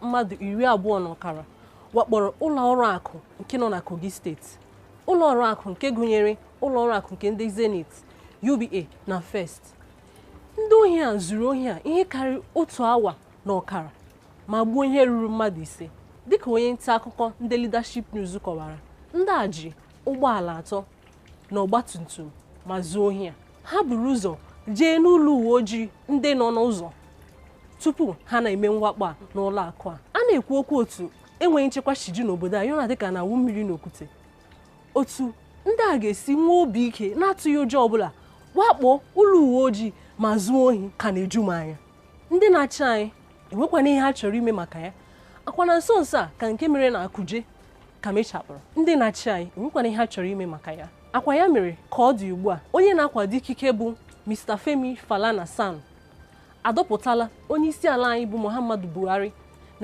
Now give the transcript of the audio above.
mmadụ 20.5 wakporo ụlọ ọrụ akụ nke nọ na Kogi Steeti. Ụlọ ọrụ akụ nke gụnyere ụlọ ọrụ akụ nke ndị Zenith, UBA na First. Ndị ohi a zuru ohi a ihe karịrị 1.5 awa ma gbuo ihe ruru mmadụ 5. Dịka onye nta akụkọ ndị Leadership News kọwara, ndị a ji ụgbọala 3 na ọgbatumtum ma zuo ohi a. Ha buru ụzọ jee n'ụlọ uwe ojii ndị nọ n'ụzọ tupu ha na-eme mwakpo a n'ụlọ akụ a. A na-ekwu okwu otu enweghị nchekwa shiju n'obodo a yọna dịka na awụ mmiri n'okwute. Otu ndị a ga-esi nwee obi ike na-atụghị ụjọ ọbụla wakpo ụlọ uwe ojii ma zuo ohi ka na-eju m anya. Ndị na-achị anyị enwekwana ihe ha chọrọ ime maka ya. Akwa na nso nso a ka nke mere na Akuje ka mechapụrụ. Ndị na-achị anyị enwekwana ihe ha chọrọ ime maka ya. Akwa ya mere ka ọ dị ugbu a, onye na-akwado ikike bụ Mr. Femi Falana San adọpụtala onye isi ala anyị bụ Muhammadu Buhari